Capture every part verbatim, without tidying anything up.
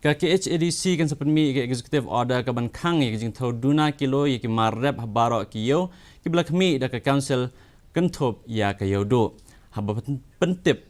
Ka K H A D C kan sa pynmih ïa ka executive order kaban khang ïa ka jingthew duna kilo ïa ki mar rep ha baroh ki ïew kiba la khmih da ka council kynthup ïa ka ïew duh. Haba pyn-, pyntip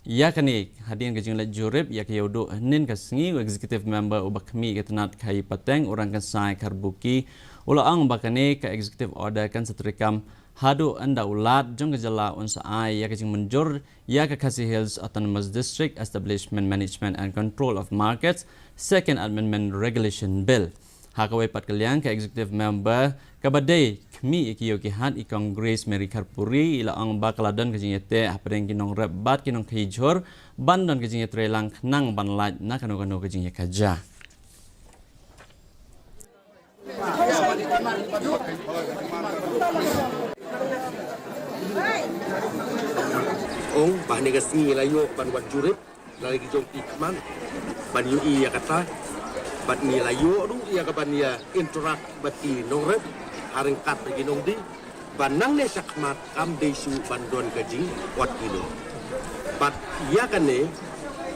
ïa kane hadien ka jingleit jurip ïa ka ïew duh hynnin ka sngi, u executive member uba khmih ka tnat khaïi pateng, u Rangkynsai Kharbuki, u la ong ba kane ka executive order kan sa treikam haduh ynda u Lat jong ka jylla un sa ai ïa ka jingmynjur ïa ka Khasi Hills Autonomous District Establishment Management and Control of Markets Second Amendment Regulation Bill. Ha kawei pat ka liang, ka executive member kaba dei khmih ïa ki ïew ki hat, i Kong Grace Mary Kharpuri, i la ong ba ka la don ka jingïateh hapdeng ki nongrep bad ki nongkhaïi jhur ban don ka jingïatreilang khnang ban lait na kano kano ka jingïakajia. Ong ba hynne ka sngi la ïoh ban wad jurip na la ki jong ki khmat ban ïohi ïa kata, bad ngi la ïoh ruh ïa ka ban ïa interact bad ki nongrep ha ryngkat bad ki nongdie, ba nangne sha khmat kam dei shuh ban don ka jingwad kilo. Bad ïa kane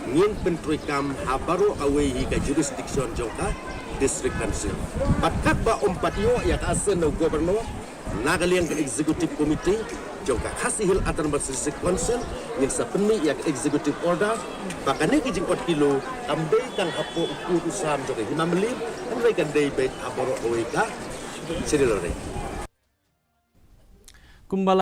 ngin pyntreikam ha baroh kawei hi ka jurisdiction jong ka District Council. Bad katba ym pat ïoh ïa ka assent na u Governor, na ka liang ka Executive Committee jong ka Khasi Hills Autonomous District Council, ngin sa pynmih ïa ka executive order ba kane ka jingwad kilo kam dei tang hapoh u pud u sam jong ka Hima Mylliem, hynrei kan dei beit ha baroh kawei ka Schedule Range. Kumba